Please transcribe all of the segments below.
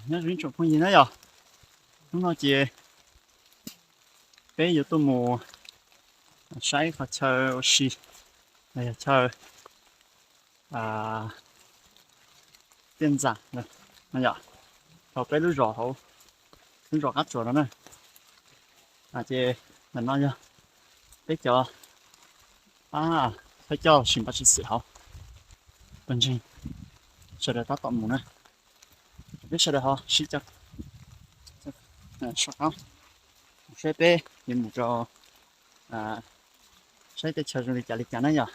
Nyob zoo ib tsoom phooj ywg na yom, hnub no ces peb yuav tuaj mus saib qhov chaw ua si, los yog chaw tiaj ntxas no yom, hauv peb lub zos hauv, lub zos Qab Tsuas no na. Ces ntawm no yog peb cov pab thawj coj los sis npaj tshwj xwm hauv, pawg ntseeg sawv daws tab tom mus na. Peb sawv daws ho sib cog soj qab mus saib peb yuav mus rau saib teb chaws zoo li cas li cas na yom.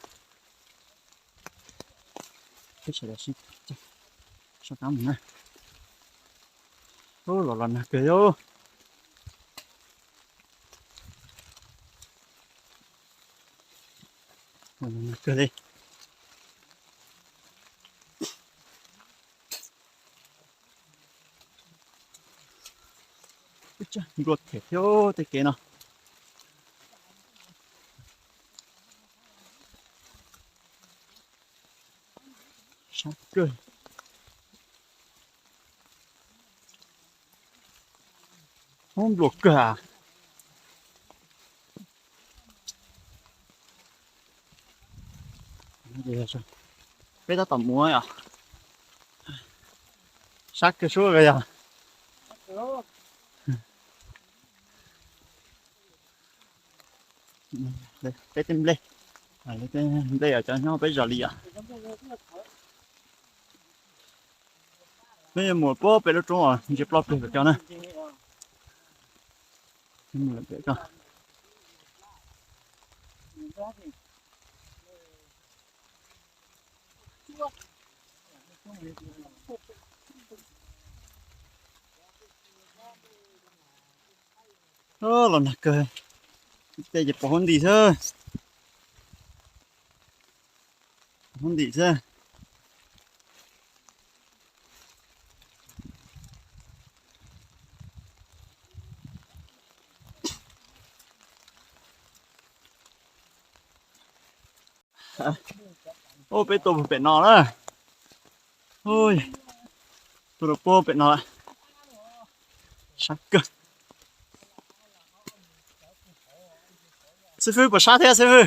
Peb sawv daws sib cog soj qab mus na. Ub, los los nag kawg yom. Los los nag kawg li. Ub, tsag nplua them thiab tej kev no. Sab kawg. Ub, nplua kawg. Peb tab tom mus yom. Sab kawg suab yog. Peb tej nplej, tej nplej cov nyob peb zos li yom. Peb yuav mus puag pem lub roob uas ntsia ploj plig pem ko na. Los nag kawg, tej ces pom huab nti xwb. Huab nti xwb. Ub, peb tuaj pem no na. Tuaj rau puag pem no lawm. Sab kawg. Xib fwb puas sab thiab xib fwb?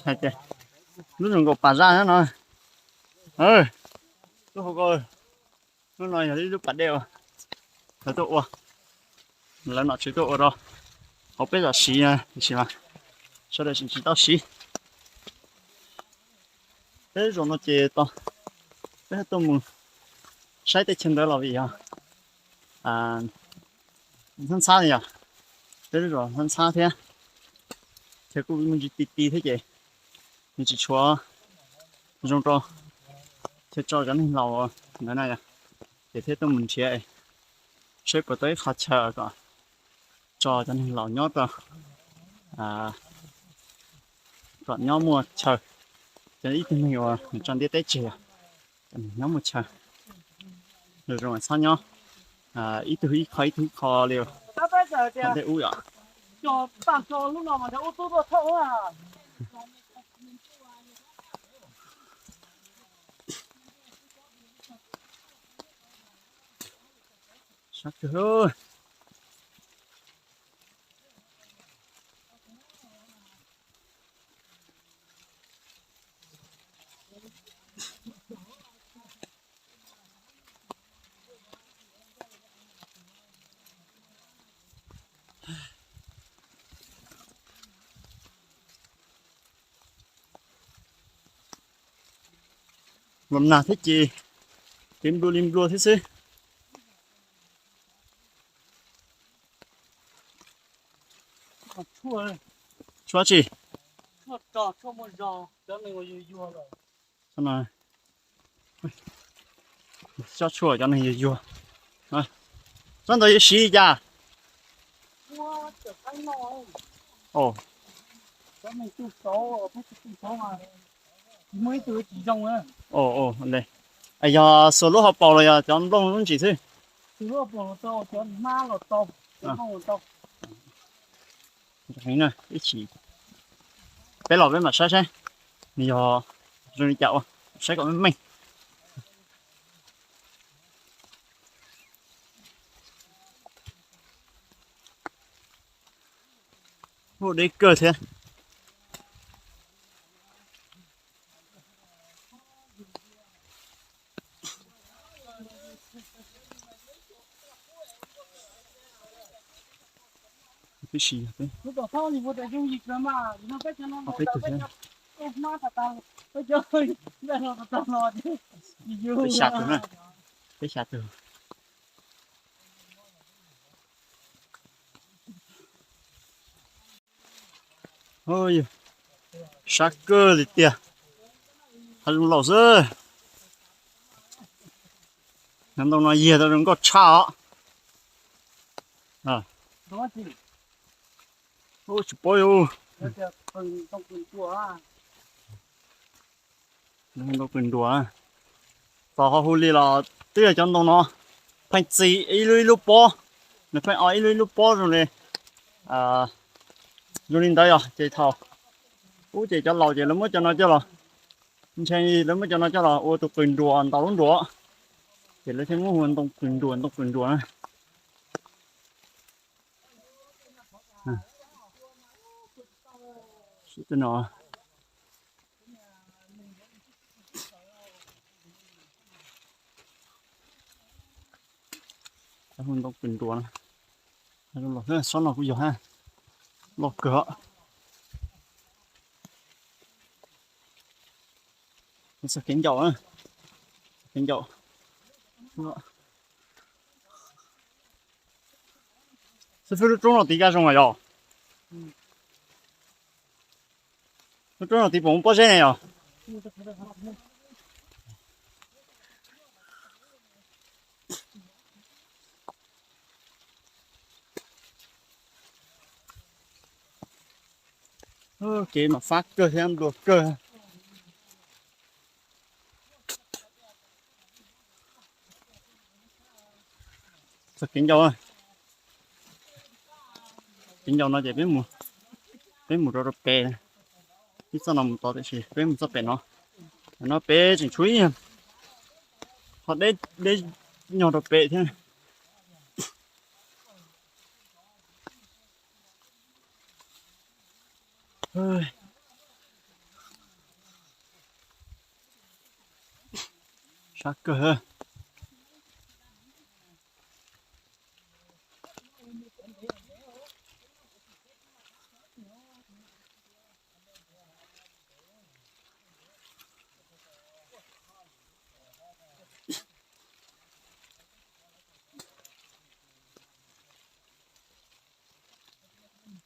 Hais tias lub zoo nkaus pas zaj no. Lub hauv ko, lub no yog ib lub pas dej uas lawv tuaj ua, lawv nom tswv tuaj ua rau hauv peb zam siv, tiam sis mas sawv daws tseem tsis tau siv. Peb lub zos no ces tos peb tuaj mus saib teb chaws ntawd los vim yog ntxhab ntxhab yom, peb lub zos ntxhab ntxhab thiab, chaw kuj me ntsis ti ti thiab ces nws tsis tshua zoo rau chaw tso cov neeg laus ntawd na yom, ces thiaj tuaj mus nrhiav saib puas tau ib qho chaw kom tso cov neeg laus nyob rau, kom nyob muaj chaw, cov ib tug neeg uas nws tso ntiaj teb tseg, nyob muaj chaw, zoo txhob nyob ib tug ib qho ib tug ib qho li tej ub yom. Sab kawg. Los nag thiab ces kev nplua li nplua thiab xwb. Tshuaj tsi? Tsob tshuaj cov neeg yuag yuag. Tsob ntawd yuav siv li cas? Yog xuas lub hauv paus los yog cov nplooj lub ntsis xwb? Ib chim peb los peb mam saib saib nws yog zoo li cas ua, saib kom meej meej. Ua deb kawg thiab. Peb si, peb tug, peb xya tug na, peb xya tug. Sab kawg li tiag, hav zoov laus xwb. Cov ntoo no yiag tau zoo nkauj tshaj os. Tsis paub. Ntoo qws nruas, tos ho hu li los twb yog cov ntoo no pheej txi ib lub ib lub pob, nws pheej o ib lub ib lub pob zoo li, zoo li ntawd yog ces thaum ub ces cov laus ces lawv muab cov no coj los, ntshe lawv muab cov no coj los ua tus qws nruas ntaus lub nruas, ces lawv thiaj muab hu ntoo qws nruas, ntoo qws nruas na. Ntoo qws nruas, sab no kuj yog loj kawg. Txog kev ncaum, kev ncaum. Xib fwb, lub roob no tiv kaj zoo yog? Lub roob no tiv puas muaj pob zeb ne yog? Kev mas fab kawg thiab nplua kawg. Txog kev ncau, kev ncau no ces peb mus rau rau pem, ib txoj no mus tod tiam sis peb mus txoj pem no. No peb tseem tshuav ib yam qhov deb deb nyog rau pem thiab. Sab kawg.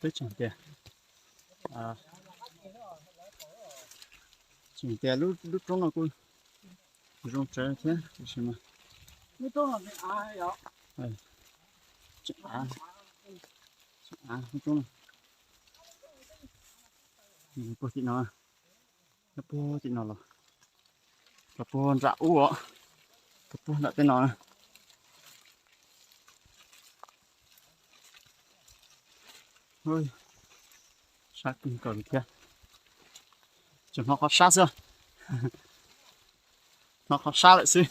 Peb tseem tias, tseem tias lub roob no kuj zoo tsawv thiab tiam sis mas tseem av, tseem av lub roob no. Puag tim no, puag tim no los, puag nram ub os, puag nram tej no. Sab kawg nkaus li thiab. Tsuas hnov qhov sab xwb, hnov qhov sab lawm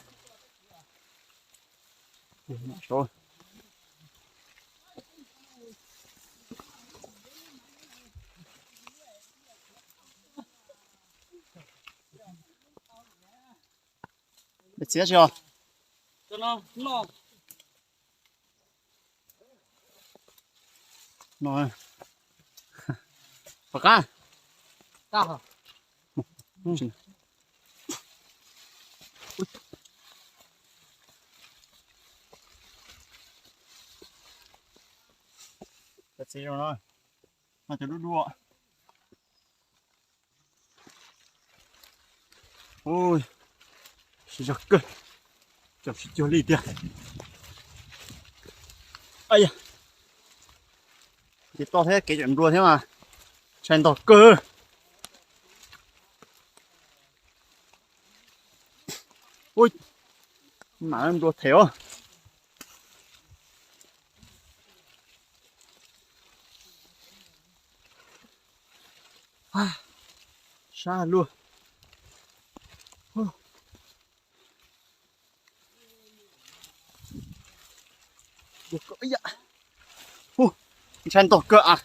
xwb. Txiav tsis os. No, pom qab. Txiv zoo no, no cov dub dub. Ui, siv zog kawg, tseem sib cuag li tiag. Ces toj thiab kev tseem nplua thiab mas, tshai ntog kawg. Ui, Mam nplua them os. Sab luaj. Ntshai ntog kawg as.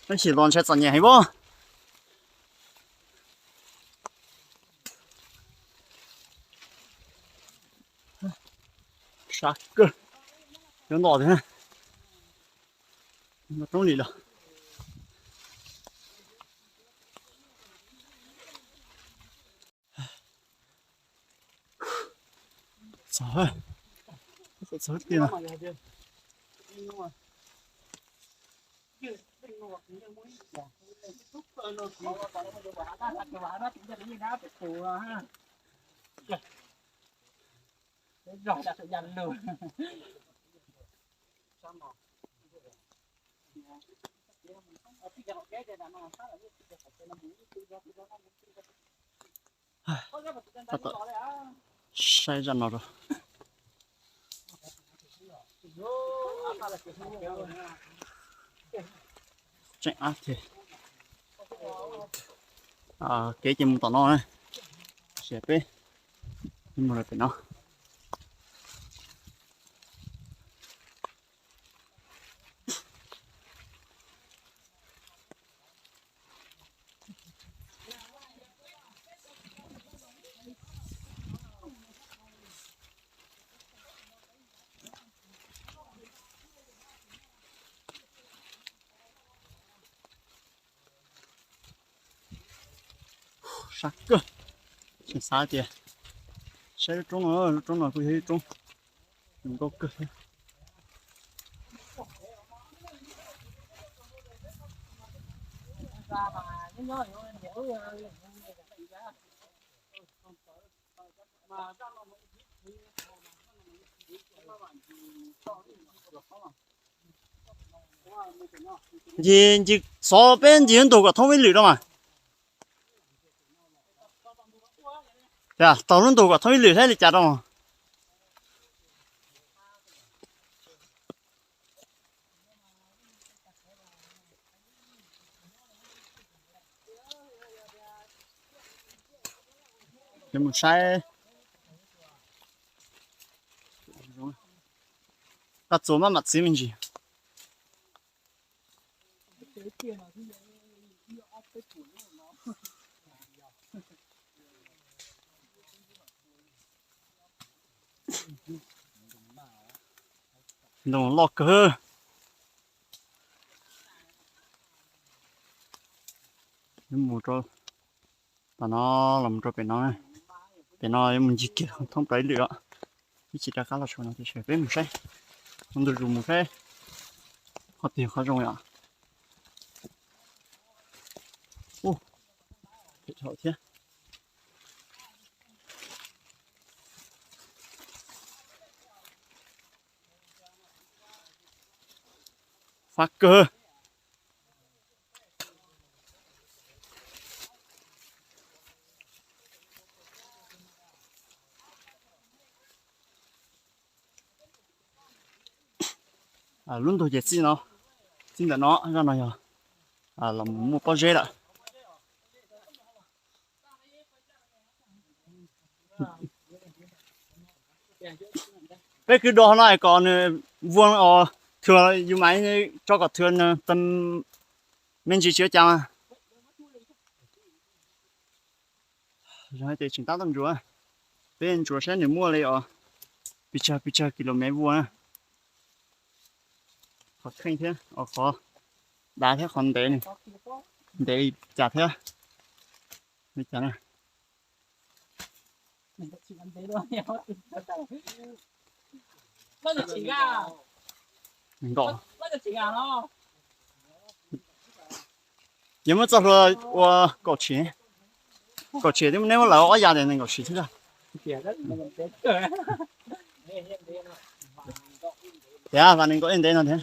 Tab sis los ntshai txom nyem heev as. Sab kawg. Yuav ntom thiab. Roob li los. Txog, txog tiag. Saib zaj no rau. Tseem ab thiab. Kev ces mus tom no na. Tab sis peb mus rau pem no. Sab kawg. Tseem xav tias saib lub roob no, lub roob no kuj yog ib lub roob zoo nkauj kawg thiab. Ncig, ncig xov peb ncig lub ntug kom thoob ib lwm rau mas. Taug lub ntug kom thoob ib lwm thiab li cas rau. Mus saib. Koj txuas maj mam txiv me ntsis. Ntoo loj kawg. Mus rau tom no los mus rau pem no. Pem no yuav mus ncig kiag thoob plaws ib lwm os. Ib chim rov qab los saum no tiam sis peb mus saib, mus ntu zus mus saib qhov twg qhov zoo yom. Pem hauv thiab. Fab kawg. Lub ntug ces txij no, txij ntawm no zaj no yog los muaj pob zeb lawm. Peb kwv do no es kom nws vuag os, thua yus mam tso kom thua nws tag me ntsis tsis ua cas mas. Zoo hais tias tseem tab tom ntsuas, peb ntsuas saib nws muaj li os, pes tsawg pes tsawg kis lus mev vuag na. Qhov kheej thiab os, qhov dav thiab qhov ntev, ntev li cas thiab li cas na. Nkaum. Yog muab txoj hlua ua kaum tshim, kaum tshim twb neb muab lawv ob yas tias nees nkaum tshim thiab. Tiag, vas nees nkaum ib ntev no thiab.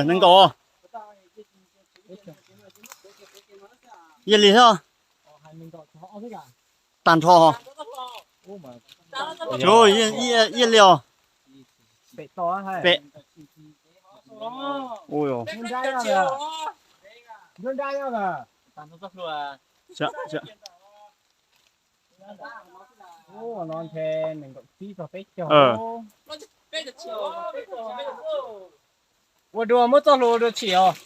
Nees nkaum. Yij li thiab. Tag nrho. Yij li os. Pem. Ua dua muab txoj hlua ua dua chim os.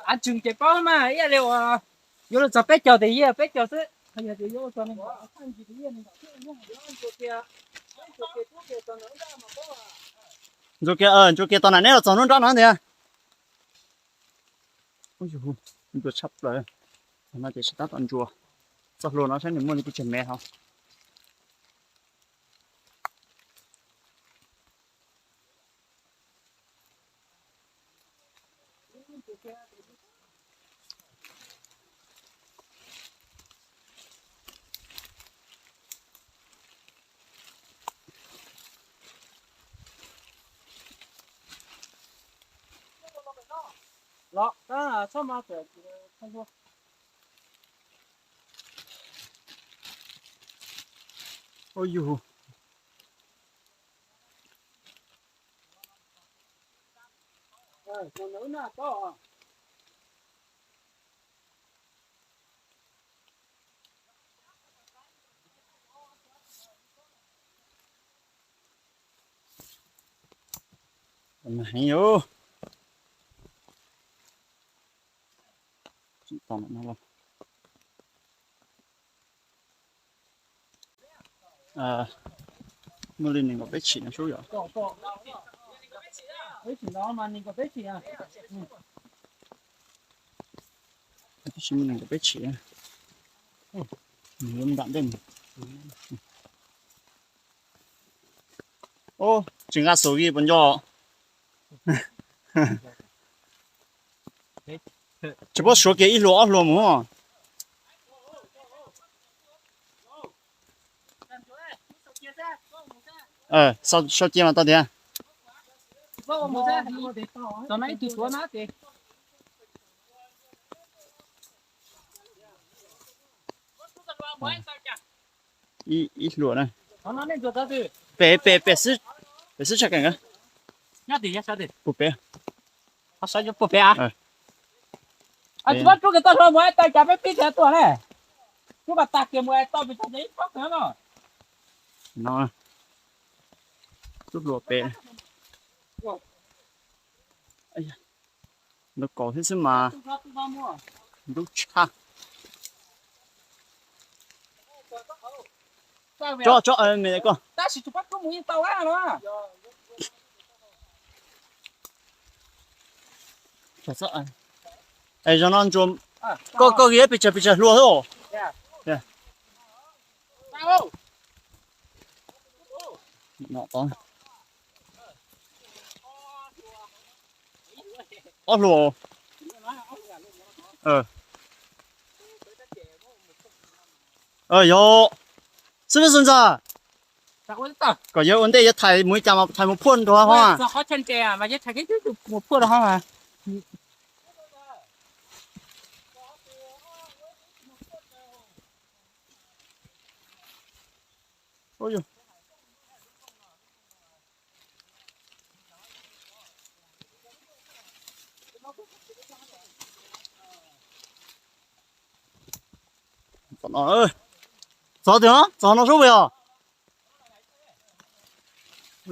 Av tseem ces paub mas ib yam li uas yuav luag txog peb caug tes yij peb caug xwb. Ntsuas kiag, ntsuas kiag tos nam neb los txog hnub nrab no tiag. Ntsuas tshaj plaws. No ces tsis tab tom ntsuas. Txoj hlua no saib nws muaj li pes tsawg mev hos. Ua yug. Heev yus. Muaj li nees nkaum peb tshim no sub yom. Tab sis muaj nees nkaum peb tshim. Nws nram ntej. Tsis nqa xus li puas nco? Tsis paub suav kiag ib hlua ob hlua mus. Sau cia mas tau tiag. Ib hlua na. Pem pem pem xwb, pem xwb tshaj keem. Puag pem. Puag pem a. Tsis muab rub kiag tau hlua mus tau cas peb pib tias tuaj ne. Rub mas tag kiag mus tau pes tsawg ces ib pob kawg no. Rub hlua pem. Ntau kaus thiab xwb mas ntub tshaj. Tso tso me ko. Es zog no ntsuas, koj koj pes tsawg pes tsawg hlua xwb os. Ob hlua. Yog xib fwb Xyooj Ntxawg, kom yawg ua ntej yawg thaij mus ib cas mas thaij mus phuaj nrog ho. Txog twg, txog no sub puas yog?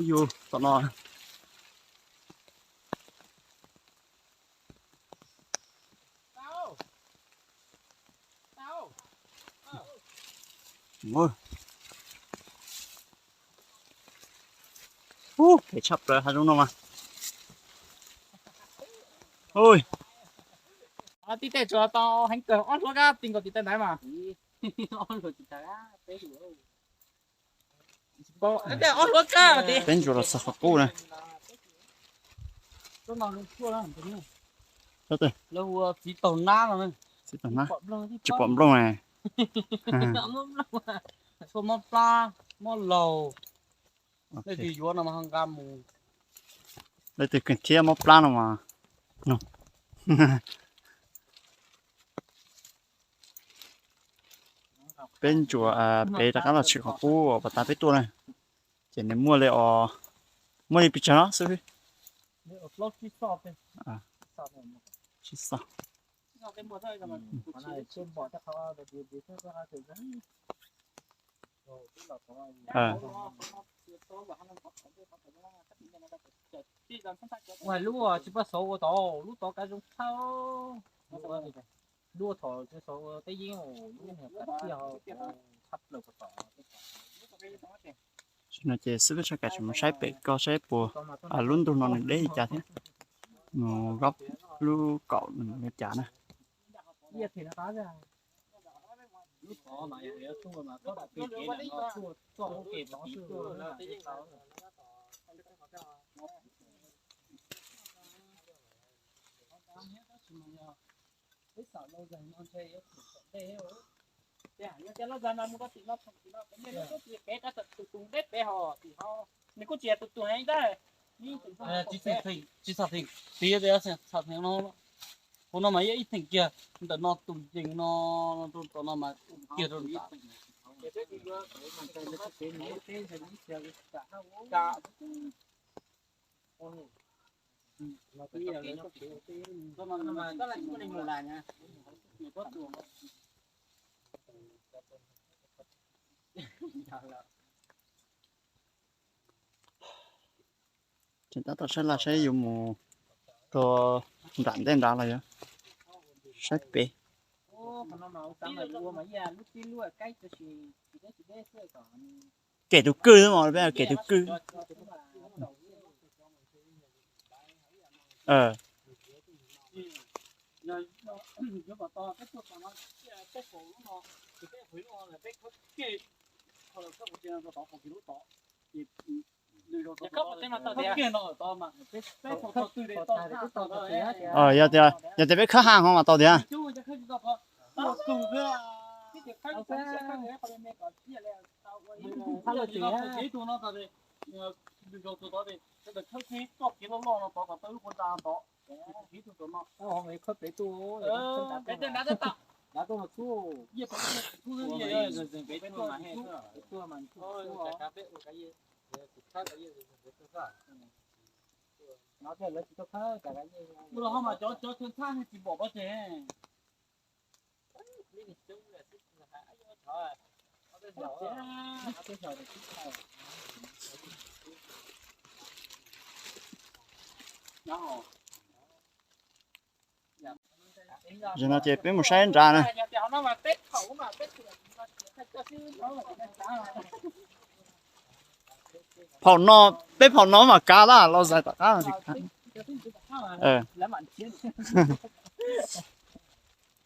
Yus, txog no. Ub, phem tshaj plaws hav zoov no mas. Ui. Tib tej tsuas tau heev kawg, ob hlua kab ti nkaus tim tej ntawd mas. Ob hlua tsis tag, peb hlua. Peb ntsuas los txog qhov qub na. Txiv taug nab, tsis pom nplooj na. Mob plab, mob laug. Leej twg yuav no ho nqa mus. Leej twg kheev thiab mob plab no mas. Peb ntsuas pem rov qab los tshwm qhov qub uas pas tas peb tuaj na. Ces nws muaj li os, muaj li pes tsawg no xwb. Tsib xo. Ua hais lub tsis pab xauv ua tod, lub tod kav zoo tshaj. Lub thaum tsis xauv ua teb yeeb, lub niag kav tiaj tshab plaws puas tom. Tam sim no ces xib hwb Tshaj Kaim tseem mus saib pem ko saib puas lub ntug no nws deb li cas thiab, mus zaub lub kaum nws li cas na. Nws kuj tsis yog tus tus heev tab, tsis txog theem, tsis txog theem tiav tias txog theem no. Hauv no mas yog ib theem kiag, ntawm no tus ncees no, rau tom no mas kiag rau nram. Ces tab tom saib laj saib yuav mus rau nram ntej nrad los yog saib pem. Kem tus kwj xwb mas, peb kem tus kwj. Yog tias, yog tias peb khawb ha ho mas tau tiag. Ua los ho mas cov cov chaw txhaj tsis pom pov tseg. Zaum no ces peb mus saib nrad na. Phaum no, peb phaum no mas kav laj los zais tom qab.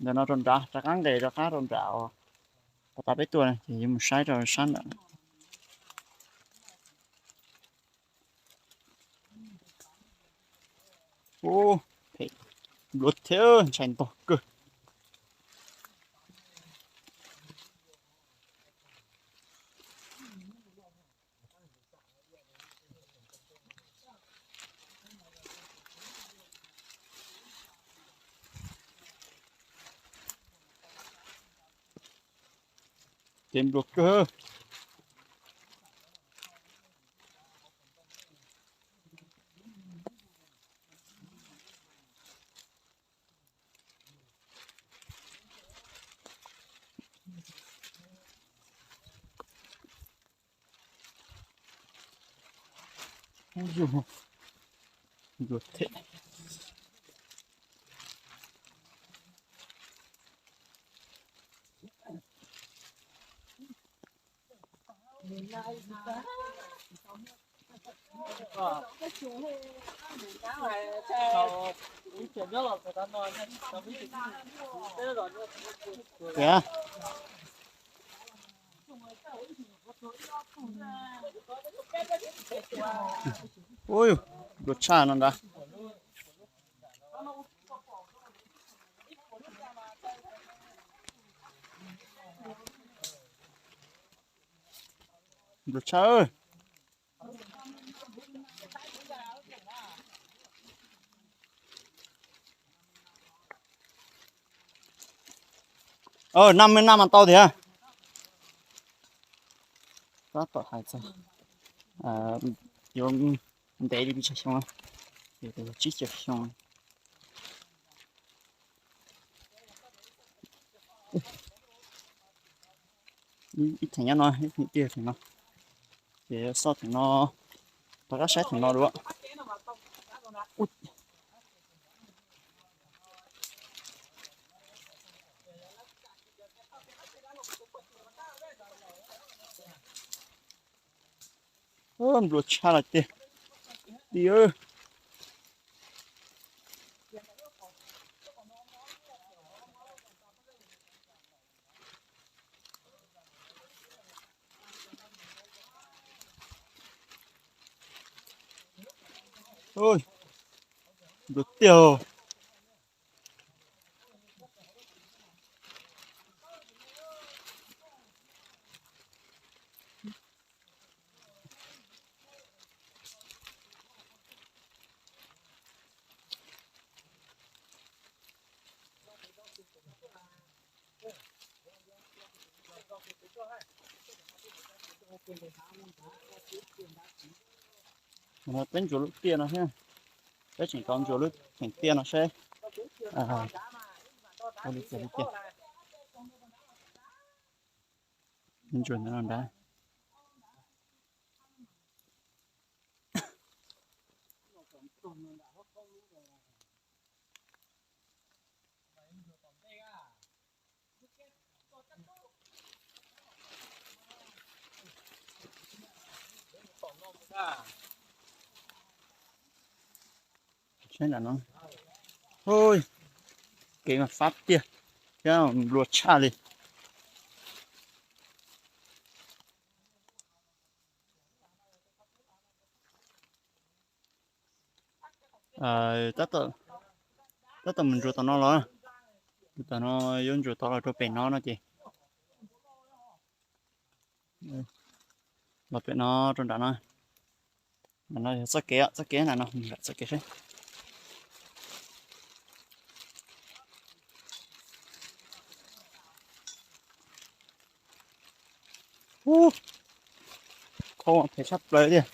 Ntawm no rau nrad rov qab nqes rov qab rau nram uas pas tas peb tuaj ces yuav mus saib rau sab nram. Ub, phem npluav thiab ntshai ntog kawg. Ces npluav kawg. Ui, nplua tshaj no nrad. Nplua tshaj. Ơ, năm mươi năm mas tau thiab. Tab tom hais txog yuav ntev li pes tsawg xyoo, tsib caug xyoo. Ib theem nyob no, ib theem tiag theem no. Ces xauj theem no, rov qab saib theem no dua. Nplua tshaj lawm tiag. Tiag. Nplua tiag. Peb ntsuas lub tiaj no thiab, peb tseem tau ntsuas lub theem tiaj no seb. Ntsuas ntawm no nrad. Saib nram no. Ui, kev mas fab tiag thiab nplua tshaj li. Tab tom mus ntsuas tom no los, tom no yuav ntsuas tod los rau pem no no ces los pem no rau nram no. Nram no yog txoj kev, txoj kev nram no, nram txoj kev seb. Ub, khau phem tshaj plaws tiag.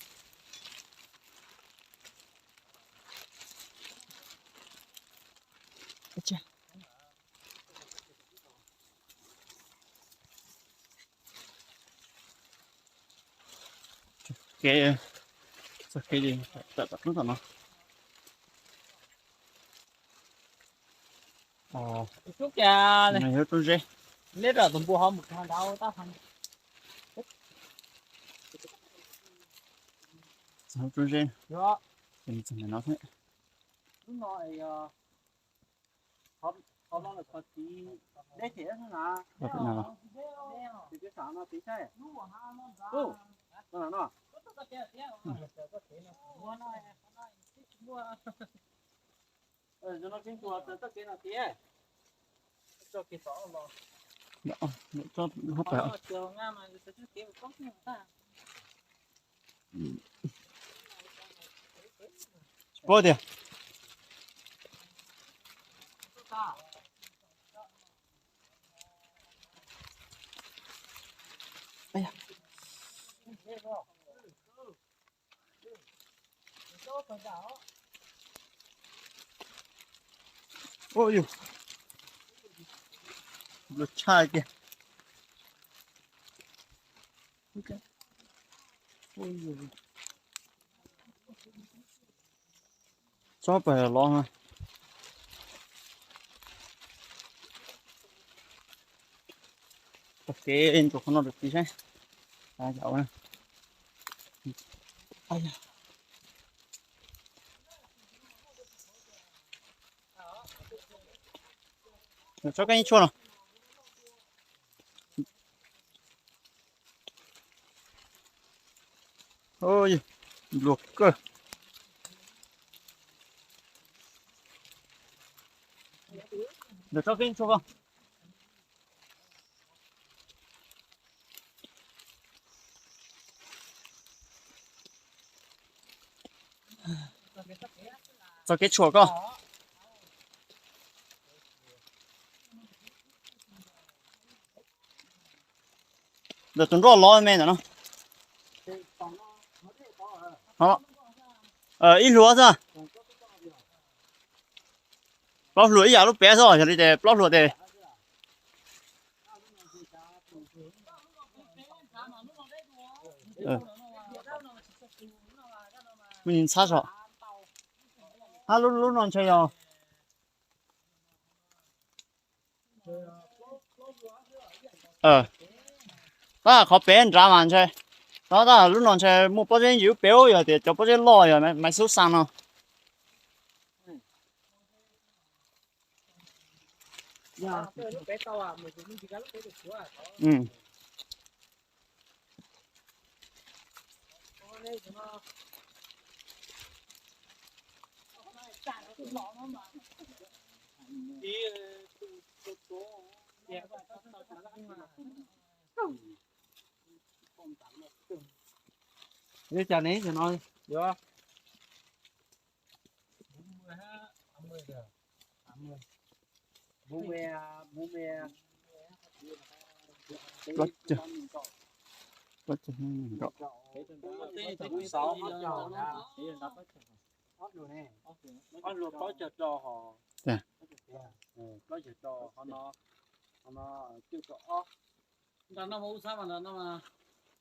Kev, txoj kev li, tawm tom roob tom no. Roob zeb. Roob zeb. Txog no thiab. Tsis paub tiag. Ua yus, nplua tshaj tiag. Tsob pem los. Ok, ntsuas qhov no rau tid saib. Tsob kab yeeb tshuaj no. Ui, Luag kawg. Ntawm tsob keb tshuaj koj. Tsob keb tshuaj koj. Ntawm tus nroj lov me ntawm no. Ib hluas xwb. Plaub hluas ib yam lub pem xwb, yog li ces plaub hluas tes. Kuv ntxhab so. Hab lub no ntshe yog tab qhov pem nrad mas ntshe, tab lub no ntshe muaj pob zeb ntsis lub pem, yog tias cov pob zeb loj yog maiv xub xaa no. Ua cas ne, no yuav plaub caug, plaub caug, ob hluas plaub caug rau hos, plaub caug rau hov no, cuaj caum ob. Nram no mas ua txhab mas nram no mas,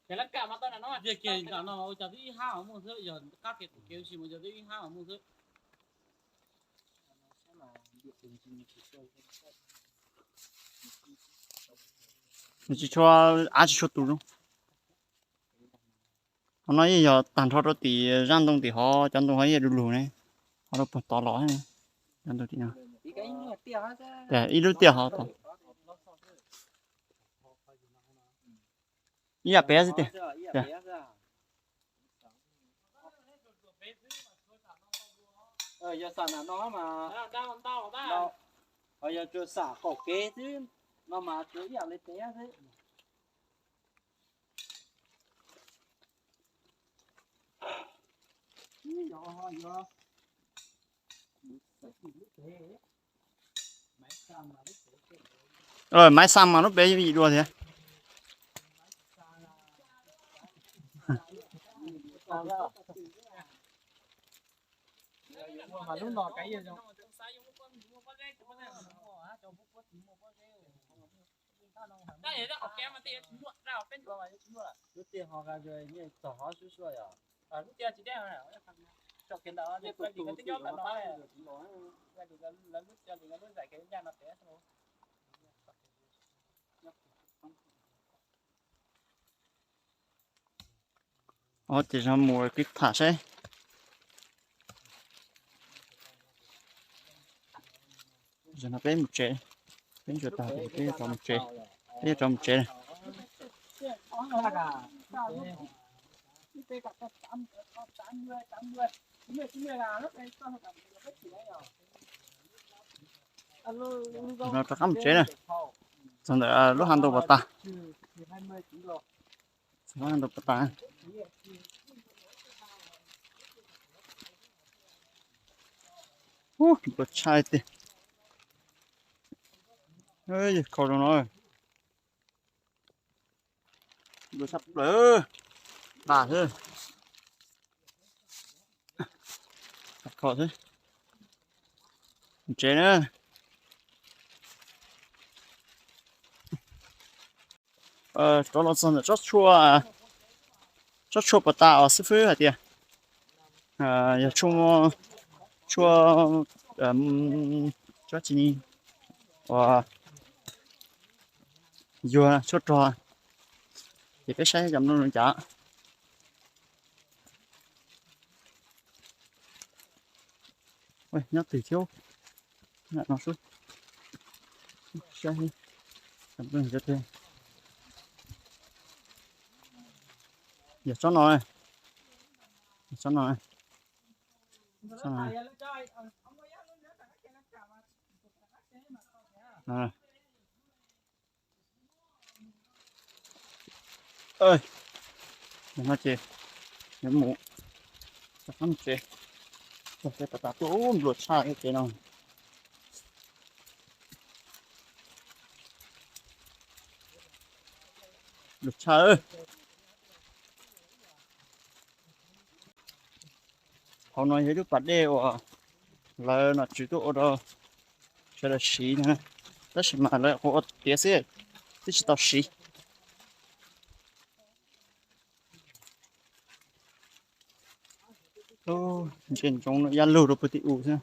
ces lab kam mas tau nram no mas, tiag kiag nram no mas ua cas twb ib hab mas muaj xwb, yog qab kev qub kev ua si mas yog twb ib hab mas muaj xwb. Nws tsis tshua, av tsis tshua tus zoo. Qhov no yeej yog tag nrho rau tim zaj ntoo tim hov, cov ntoo hov yeej du lug ne, hov rau puag tod los, cov ntoo tim no. Ib lub tiaj hov tod. Ib yam pem xwb tiag. Yog xam nam no mas, ho yog tsuas xam qaum kev xwb, no mas tsuas ib yam li pem xwb. Maiv xaa mas lub pem yim dua thiab. Lub tiaj ho nqa txog hov sub suaj yom. Ces mus kwv tham saib. Zaum no peb mus tsev, peb ntsuas tag peb yuav rov mus tsev, peb yuav rov mus tsev. Zaum no rov qab mus tsev na, txog ntawm lub hav ntoo pas tas. Lub hav ntoo pas tas. Ua tshaj tiag. Kho zoo no. Ua tshaj plaws. Tas xwb. Kho xwb. Tsev na. Rov los txog ntawm tsob tshuaj, tsob tshuaj pas tas os xib fwb hais tias yog tshuaj, tshuaj, tsob tsis ni uas yuag tshuaj rog, ces peb saib cov mloog zoo cas. Nyob twg thiab, no xwb. Saib, yog tsob no. Tsob no, tsob no. No ces yuav mus rau qab mus tsev. Ua tej tas tas tuaj nplua tshaj tej kev no. Nplua tshaj. Hauv no yog ib lub pas dej uas lawv nom tswv tuaj ua rau sawv daws siv no, tab sis mas lawv ua tiav xwb, twb tsis tau siv. Ntsia ntsoov no ya lug rau puag tim u xwb.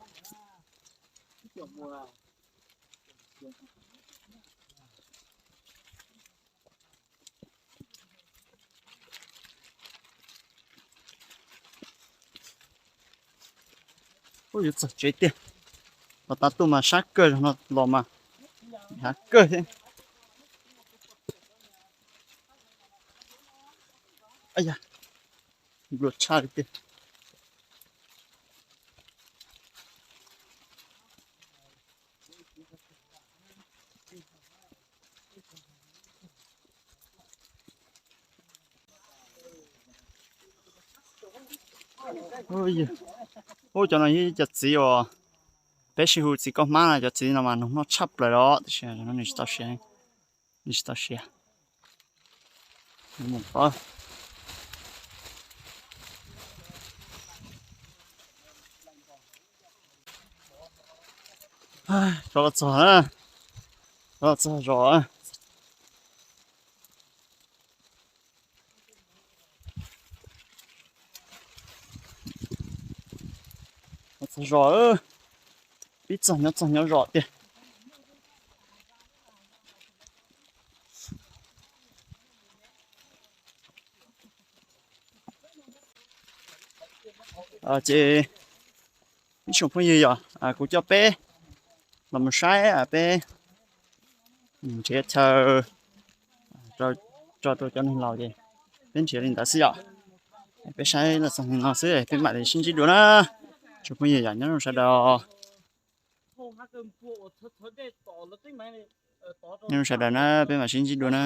Ub, yuav txog tsev tiag. Los tas tuaj mas sab kawg, no los mas hav kawg thiab. Nplua tshaj li tiag. Ub, cov no yog cov txiv uas peb sib hu txiv kaub hmab no, cov txiv no mas nug noj tshaj plaws los tiam sis nws tsis tau siav, nws tsis tau siav. Rov los txog, rov los txog zos. Los txog zos, pib txog nyob txog nyob zos tiag. Ces ib tsoom phooj ywg, yog kuv coj peb los mus saib peb nrhiav chaw tso rau cov neeg laus ces peb nrhiav li ntawd xwb yom. Peb saib los txog li no xwb, peb mam li sib ntsib dua na. Tsoom phooj ywg yom, nyob zoo sawv daws. Nyob zoo sawv daws na, peb mam sib ntsib dua na.